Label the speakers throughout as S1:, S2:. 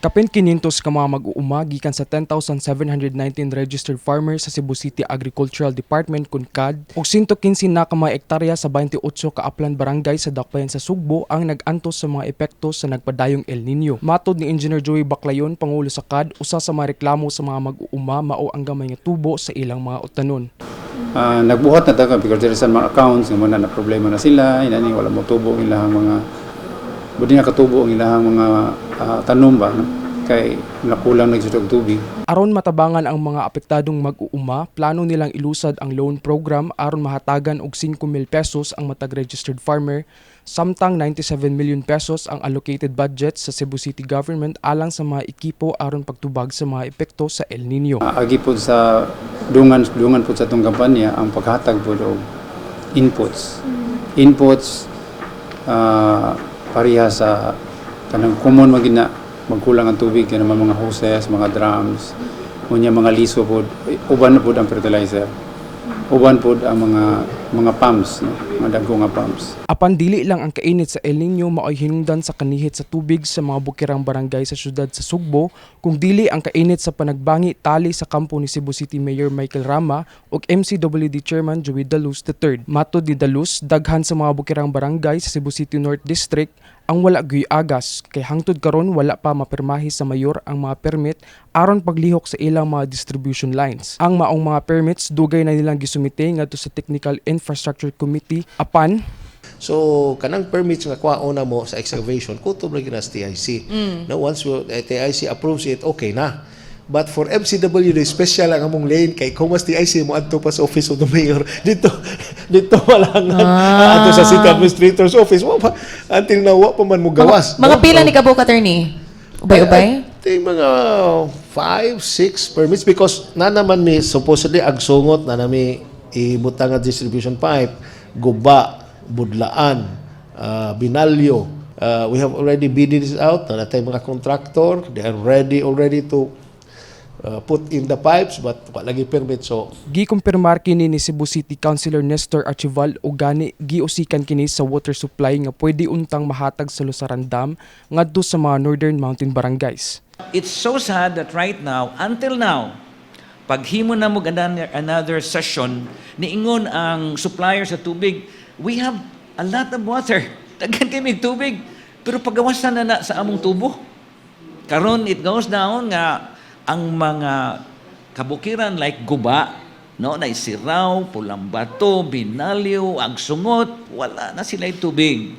S1: Kapin 500 ka mga mag-uuma gikan sa 10,719 registered farmers sa Cebu City Agricultural Department kun CAD ug 115 na ka mga ektarya sa 28 ka upland barangay sa dakbayan sa Sugbo ang nag-antos sa mga epekto sa nagpadayong El Nino. Matod ni Engineer Joey Baclayon, pangulo sa CAD, usa sa mga reklamo sa mga mag-uuma mao ang gamay nga tubo sa ilang mga utanon.
S2: Nagbuhat na ta because there is some mga accounts nga mao na problema na sila inani, wala mo tubo ang ilahang mga budi nakatubo ang ilahang mga tanom ba, no? Kay nakulang na og tubig.
S1: Aron matabangan ang mga apektadong mag-uuma, plano nilang ilusad ang loan program aron mahatagan og 5 mil pesos ang matag registered farmer, samtang 97 million pesos ang allocated budget sa Cebu City Government alang sa mga ekipo aron pagtubag sa mga epekto sa El Nino.
S2: Agi pod sa dungan dungan pod sa atong kampanya ang paghatag pod og inputs. Inputs pareha sa kanang common man gina magkulang ang tubig, kanang mga hoses, mga drums, unya mga liso pod, uban pod ang fertilizer. Uban pod ang mga pumps, no? Mga dagko nga pumps.
S1: Apan dili lang ang kainit sa El Nino maoy hinungdan sa kanihit sa tubig sa mga bukirang barangay sa syudad sa Sugbo, kung dili ang kainit sa panagbangi tali sa kampo ni Cebu City Mayor Michael Rama ug MCWD Chairman Joey Daluz III. Matod ni Daluz, daghan sa mga bukirang barangay sa Cebu City North District ang wala gyuy agas kay hangtod karon wala pa mapirmahi sa mayor ang mga permit aron paglihok sa ilang mga distribution lines. Ang maong mga permits dugay na nilang gisumite ngadto sa Technical Infrastructure Committee, apan
S3: So kanang permits nga kuhaon na mo sa excavation, kutob lagi na sa TIC. No, once TIC approves it, okay na. But for MCWD, special ang among lane kay kung mas TIC mo adto pa sa office of the mayor dito dito wala nga adto sa city administrator's office wa pa until now wa pa man mo gawas.
S4: Mga
S3: no?
S4: pila
S3: So,
S4: ni kabuok, attorney? Ubay-ubay?
S3: I think mga five, six permits because na naman mi supposedly Agsungot na nami ibutang nga distribution pipe, Guba, Budlaan, Binalyo. We have already bidded this out. Na natay mga contractor, they are ready already to put in the pipes but wala lagi permit. So
S1: Gikumpirmar kini ni Cebu City Councilor Nestor Archival ug gani giusikan kini sa water supply nga pwede untang mahatag sa Lusaran Dam ngadto sa mga northern mountain barangays.
S5: It's so sad that right now, until now, paghimo na mo another session, niingon ang supplier sa tubig, "We have a lot of water. Daghan kami tubig." Pero pagawasan na na sa among tubo. Karon it goes down nga ang mga kabukiran like Guba, no, na Sirao, Pulangbato, Binalyo, Agsungot, wala na sila tubig.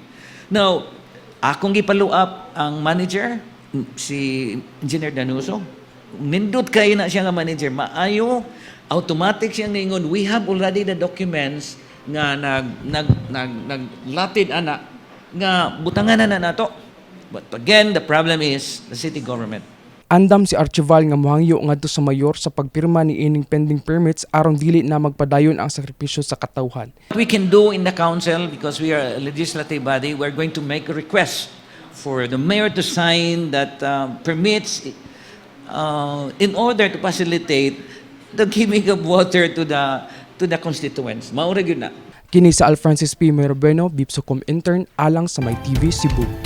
S5: Now, akong gi-follow up ang manager, si Engineer Danuso. Nindot kay na siya nga manager, maayo, automatic siyang ningon, "We have already the documents nga nag nag nag naglatid ana nga butangan na na nato." But again, the problem is the city government.
S1: Andam si Archival nga mohangyo ngadto sa mayor sa pagpirma ni ining pending permits aron dili na magpadayon ang sakripisyo sa katawhan.
S5: What we can do in the council, because we are a legislative body, we're going to make a request for the mayor to sign that permits in order to facilitate the giving of water to the constituents. Mao ra gyud na.
S1: Kini sa Al Francis P. Bueno, Bipsocom intern alang sa My TV Cebu.